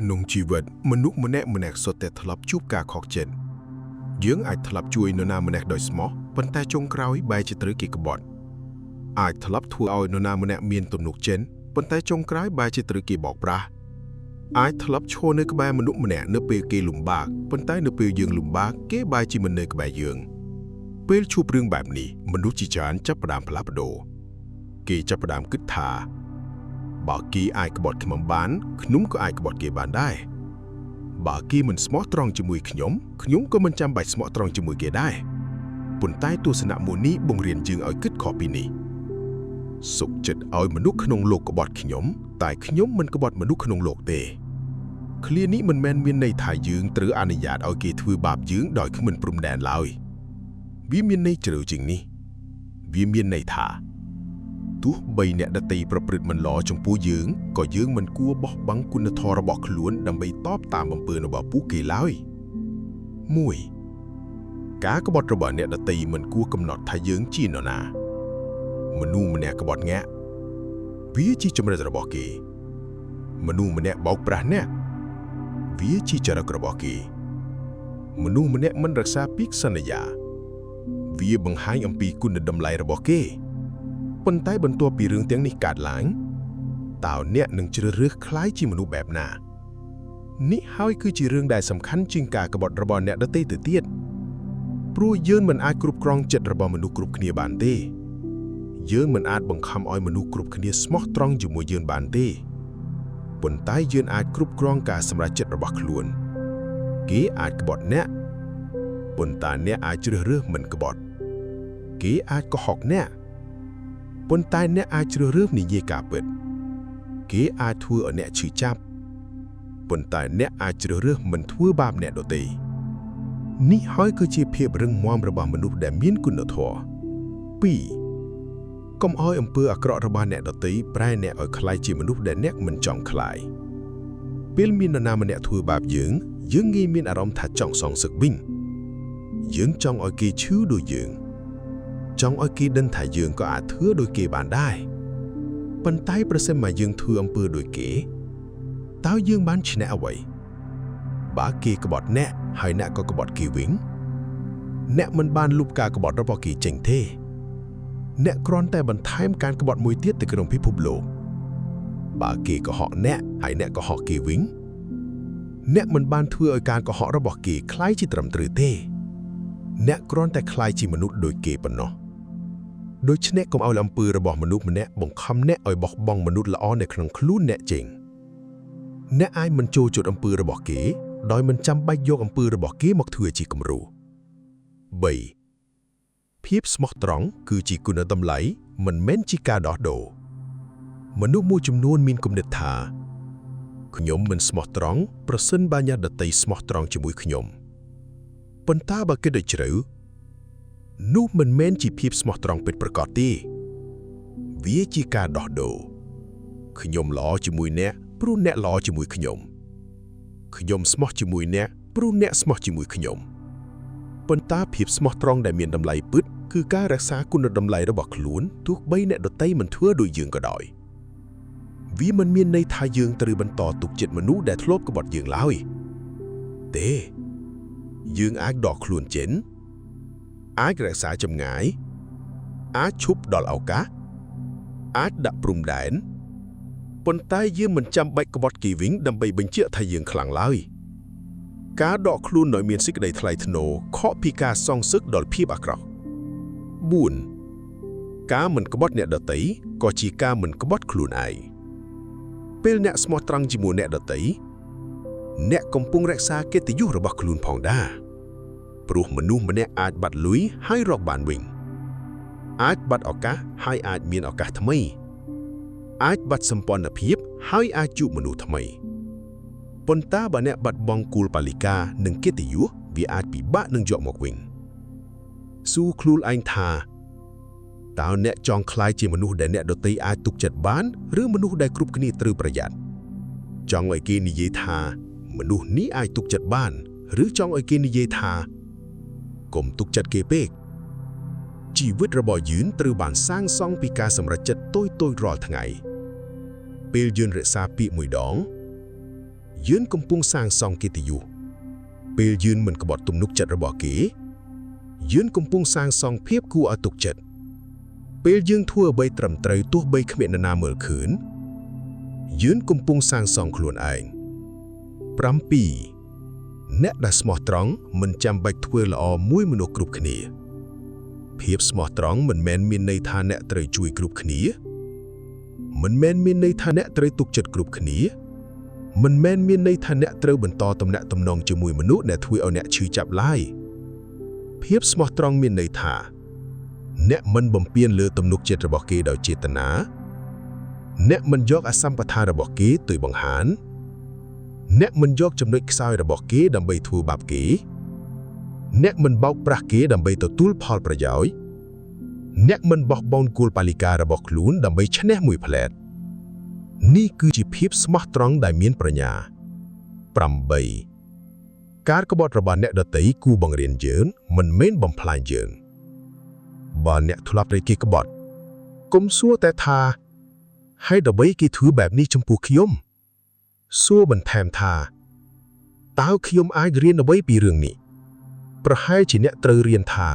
ក្នុងជីវិតមនុស្សម្នាក់ម្នាក់សុទ្ធតែធ្លាប់ជួបការខកចិត្តយើងអាចធ្លាប់ជួយនរណាម្នាក់ដោយស្មោះប៉ុន្តែចុងក្រោយបែរជាត្រូវគេក្បត់អាចធ្លាប់ធ្វើឲ្យនរណាម្នាក់មានទំនុកចិត្តប៉ុន្តែចុងក្រោយបែរជាត្រូវគេបោកប្រាស់អាចធ្លាប់ឈរនៅក្បែរមនុស្សម្នាក់នៅពេលគេលំបាកប៉ុន្តែនៅពេលយើងលំបាកគេបែរជាមិននៅក្បែរយើងពេលជួបរឿងបែបនេះមនុស្សជាច្រើនចាប់ផ្ដើមផ្លាស់ប្ដូរគេចាប់ផ្ដើមគិតថា បើគេអាចក្បត់ខ្ញុំបានខ្ញុំក៏អាចក្បត់គេបានដែរបើគេមិនស្មោះត្រង់ជាមួយខ្ញុំខ្ញុំក៏មិនចាំបាច់ស្មោះត្រង់ជាមួយគេដែរប៉ុន្តែទស្សនៈមួយនេះបង្រៀនយើងឲ្យគិតខុសពីនេះសុខចិត្តឲ្យមនុស្សក្នុងលោកក្បត់ខ្ញុំតែខ្ញុំមិនក្បត់មនុស្សក្នុងលោកទេឃ្លានេះមិនមែនមានន័យថាយើងត្រូវអនុញ្ញាតឲ្យគេធ្វើបាបយើងដោយគ្មានព្រំដែនឡើយវាមានន័យជ្រៅជាងនេះវាមានន័យថា ទោះបីអ្នកដទៃប្រព្រឹត្តមិនល្អចំពោះយើងក៏យើងមិនគួរបោះបង់គុណធម៌របស់ខ្លួនដើម្បីតបតាមអំពើរបស់ពួកគេឡើយ1ការក្បត់របស់អ្នកដទៃមិនគួរកំណត់ថាយើងជានរណាមនុស្សម្នាក់ក្បត់ងាក់វាជាជំរឿនរបស់គេមនុស្សម្នាក់បោកប្រាស់អ្នកវាជាចរិតរបស់គេមនុស្សម្នាក់មិនរក្សាពាក្យសន្យាវាបង្ហាញអំពីគុណតម្លៃរបស់គេ ប៉ុន្តែបន្ទាប់ពីរឿងទាំងនេះកើតឡើងតើអ្នកនឹងជ្រើសរើសក្លាយជាមនុស្សបែបណានេះហើយគឺជារឿងដែលសំខាន់ជាងការក្បត់របស់អ្នកដទៃទៅទៀតព្រោះយើងមិនអាចគ្រប់គ្រងចិត្តរបស់មនុស្សគ្រប់គ្នាបានទេយើងមិនអាចបង្ខំឲ្យមនុស្សគ្រប់គ្នាស្មោះត្រង់ជាមួយយើងបានទេប៉ុន្តែយើងអាចគ្រប់គ្រងការសម្រេចចិត្តរបស់ខ្លួនគេអាចក្បត់អ្នកប៉ុន្តែអ្នកអាចជ្រើសរើសមិនក្បត់គេអាចកុហកអ្នក ប៉ុន្តែអ្នកអាចជ្រើសរើសនិយាយការពិតគេអាចធ្វើឲ្យអ្នកឈឺចាប់ប៉ុន្តែអ្នកអាចជ្រើសរើសមិនធ្វើបាបអ្នកដទៃនេះហើយគឺជាភាពរឹងមាំរបស់មនុស្សដែលមានគុណធម៌2កុំឲ្យអំពើអាក្រក់របស់អ្នកដទៃប្រែអ្នកឲ្យក្លាយជាមនុស្សដែលអ្នកមិនចង់ក្លាយពេលមាននរណាម្នាក់ធ្វើបាបយើងយើងងាយមានអារម្មណ៍ថាចង់សងសឹកវិញយើងចង់ឲ្យគេឈឺដូចយើង ចង់ឲ្យគេដឹងថាយើងក៏អាចធ្វើដូចគេបានដែរប៉ុន្តែប្រសិនបើយើងធ្វើអំពើដូចគេតើយើងបានឈ្នះអ្វីបើគេក្បត់អ្នកហើយអ្នកក៏ក្បត់គេវិញអ្នកមិនបានលុបការក្បត់របស់គេចេញទេអ្នកគ្រាន់តែបន្ថែមការក្បត់មួយទៀតទៅក្នុងពិភពលោកបើគេកុហកអ្នកហើយអ្នកកុហកគេវិញអ្នកមិនបានធ្វើឲ្យការកុហករបស់គេក្លាយជាត្រឹមត្រូវទេអ្នកគ្រាន់តែក្លាយជាមនុស្សដូចគេប៉ុណ្ណោះ ដូច្នេះកុំឲ្យអំពើរបស់មនុស្សម្នាក់បង្ខំអ្នកឲ្យបោះបង់មនុស្សល្អនៅក្នុងខ្លួនអ្នកចេញអ្នកអាចមិនចូលចិត្តអំពើរបស់គេដោយមិនចាំបាច់យកអំពើរបស់គេមកធ្វើជាគំរូ3ភាពស្មោះត្រង់គឺជាគុណតម្លៃមិនមែនជាការដោះដូរមនុស្សមួយចំនួនមានគំនិតថាខ្ញុំមិនស្មោះត្រង់ប្រសិនបើអ្នកដទៃស្មោះត្រង់ជាមួយខ្ញុំប៉ុន្តែបើគិតឲ្យជ្រៅ នោះមិនមែនជាភាពស្មោះត្រង់ពិតប្រាកដទេ វាជាការដោះដូរខ្ញុំល្អជាមួយអ្នកព្រោះអ្នកល្អជាមួយខ្ញុំខ្ញុំស្មោះជាមួយអ្នកព្រោះអ្នកស្មោះជាមួយខ្ញុំប៉ុន្តែភាពស្មោះត្រង់ដែលមានតម្លៃពិតគឺការរក្សាគុណតម្លៃរបស់ខ្លួនទោះបីអ្នកដទៃមិនធ្វើដូចយើងក៏ដោយវាមិនមានន័យថាយើងត្រូវបន្តទុកចិត្តមនុស្សដែលធ្លាប់ក្បត់យើងឡើយទេយើងអាចដកខ្លួនចេញ អាចរក្សាចម្ងាយអាចឈប់ដល់ឱកាសអាចដាក់ព្រំដែនប៉ុន្តែយើងមិនចាំបាច់ក្បត់គេវិញដើម្បីបញ្ជាក់ថាយើងខ្លាំងឡើយការដកខ្លួនដោយមានសេចក្តីថ្លៃថ្នូរខុសពីការសងសឹកដល់ភាពអាក្រក់4ការមិនក្បត់អ្នកដទៃក៏ជាការមិនក្បត់ខ្លួនឯងពេលអ្នកស្មោះត្រង់ជាមួយអ្នកដទៃអ្នកកំពុងរក្សាកិត្តិយសរបស់ខ្លួនផងដែរ ព្រោះមនុស្សម្នាក់អាចបាត់លុយហើយរកបានវិញអាចបាត់ឱកាសហើយអាចមានឱកាសថ្មីអាចបាត់សម្ព័ន្ធភាពហើយអាចជួបមនុស្សថ្មីប៉ុន្តែបើអ្នកបាត់បង់គូលបាលិកានិងកិត្តិយសវាអាចពិបាកនឹងយកមកវិញសួរខ្លួនឯងថាតើអ្នកចង់ក្លាយជាមនុស្សដែលអ្នកដទៃអាចទុកចិត្តបានឬមនុស្សដែលគ្រប់គ្នាត្រូវប្រយ័ត្នចង់ឲ្យគេនិយាយថាមនុស្សនេះអាចទុកចិត្តបានឬចង់ឲ្យគេនិយាយថា កុំទុកចិត្តគេពេកជីវិតរបស់យើងត្រូវបានសាងសង់ពីការសម្រេចចិត្តតូចៗរាល់ថ្ងៃ ពេលយើងរក្សាពាក្យមួយដង យើងកំពុងសាងសង់កិត្តិយសពេលយើងមិនក្បត់ទំនុកចិត្តរបស់គេយើងកំពុងសាងសង់ភាពគួរឲ្យទុកចិត្តពេលយើងធ្វើអ្វីត្រឹមត្រូវទោះបីគ្មាននរណាមើលឃើញយើងកំពុងសាងសង់ខ្លួនឯង7អ្នកដែលស្មោះត្រង់មិនចាំបាច់ធ្វើល្អមួយមនុស្សគ្រប់គ្នាភាពស្មោះត្រង់មិនមែនមានន័យថាអ្នកត្រូវជួយគ្រប់គ្នាមិនមែនមានន័យថាអ្នកត្រូវទុកចិត្តគ្រប់គ្នាមិនមែនមានន័យថាអ្នកត្រូវបន្តទំនាក់ទំនងជាមួយមនុស្សដែលធ្វើឲ្យអ្នកឈឺចាប់ឡើយភាពស្មោះត្រង់មានន័យថាអ្នកមិនបំពានលើទំនុកចិត្តរបស់គេដោយចេតនាអ្នកមិនយកអសម្បទារបស់គេទៅបង្ហាញអ្នកមិនយកចំណុចខ្សោយរបស់គេដើម្បីធ្វើបាបគេអ្នកមិនបោកប្រាស់គេដើម្បីទទួលផលប្រយោជន៍អ្នកមិនបោះបង់គោលកាលិការបស់ខ្លួនដើម្បីឈ្នះមួយភ្លែតនេះគឺជាភាពស្មោះត្រង់ដែលមានប្រាជ្ញា8ការក្បត់របស់អ្នកដទៃគួរបង្រៀនយើងមិនមែនបំផ្លាញយើងបើអ្នកធ្លាប់ត្រូវគេក្បត់កុំសួរតែថាហេតុអ្វីគេធ្វើបែបនេះចំពោះខ្ញុំសួរបន្ថែមថាតើខ្ញុំអាចរៀនអ្វីពីរឿងនេះប្រហែលជាអ្នកត្រូវរៀនថា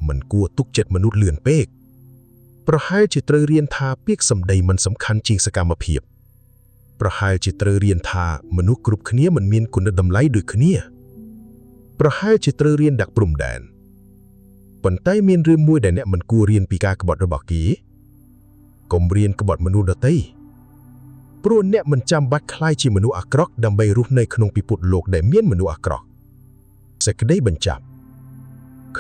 មិនគួរទុកចិត្តមនុស្សលឿនពេកប្រហែលជាត្រូវរៀនថាពាក្យសម្ដីមិនសំខាន់ជាងសកម្មភាពប្រហែលជាត្រូវរៀនថាមនុស្សគ្រប់គ្នាមិនមានគុណតម្លៃដូចគ្នាប្រហែលជាត្រូវរៀនដាក់ព្រំដែនប៉ុន្តែមានរឿងមួយដែលអ្នកមិនគួររៀនពីការក្បត់របស់គេកុំរៀនក្បត់មនុស្សដទៃព្រោះអ្នកមិនចាំបាច់ក្លាយជាមនុស្សអាក្រក់ដើម្បីរស់នៅក្នុងពិភពលោកដែលមានមនុស្សអាក្រក់សេចក្តីបញ្ចប់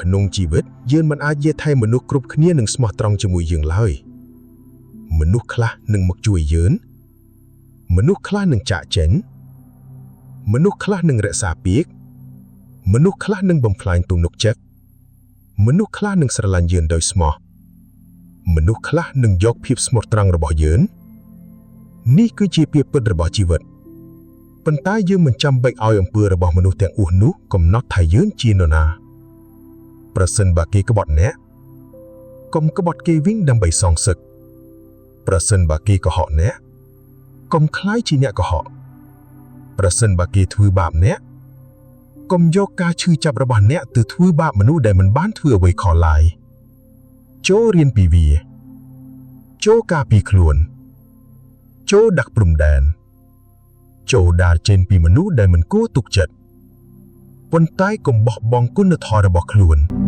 ក្នុងជីវិតយើងមិនអាចនិយាយថាមនុស្សគ្រប់គ្នានឹងស្មោះត្រង់ជាមួយយើងឡើយមនុស្សខ្លះនឹងមកជួយយើងមនុស្សខ្លះនឹងចាក់ចេញមនុស្សខ្លះនឹងរក្សាពាក្យមនុស្សខ្លះនឹងបំផ្លាញទំនុកចិត្តមនុស្សខ្លះនឹងស្រឡាញ់យើងដោយស្មោះមនុស្សខ្លះនឹងយកភាពស្មោះត្រង់របស់យើងនេះគឺជាភាពពិតរបស់ជីវិតប៉ុន្តែយើងមិនចាំបាច់ឲ្យអំពើរបស់មនុស្សទាំងអស់នោះកំណត់ថាយើងជានរណាប្រសិនបើគេក្បត់អ្នកកុំក្បត់គេវិញដើម្បីសងសឹកប្រសិនបើគេកុហកអ្នកកុំក្លាយជាអ្នកកុហកប្រសិនបើគេធ្វើបាបអ្នកកុំយកការឈឺចាប់របស់អ្នកទៅធ្វើបាបមនុស្សដែលមិនបានធ្វើអ្វីខុសឡើយចូលរៀនពីវាចូលការពីខ្លួនចូលដាក់ព្រំដែនចូលដើរចេញពីមនុស្សដែលមិនគួរទុកចិត្តប៉ុន្តែកុំបោះបង់គុណធម៌របស់ខ្លួន។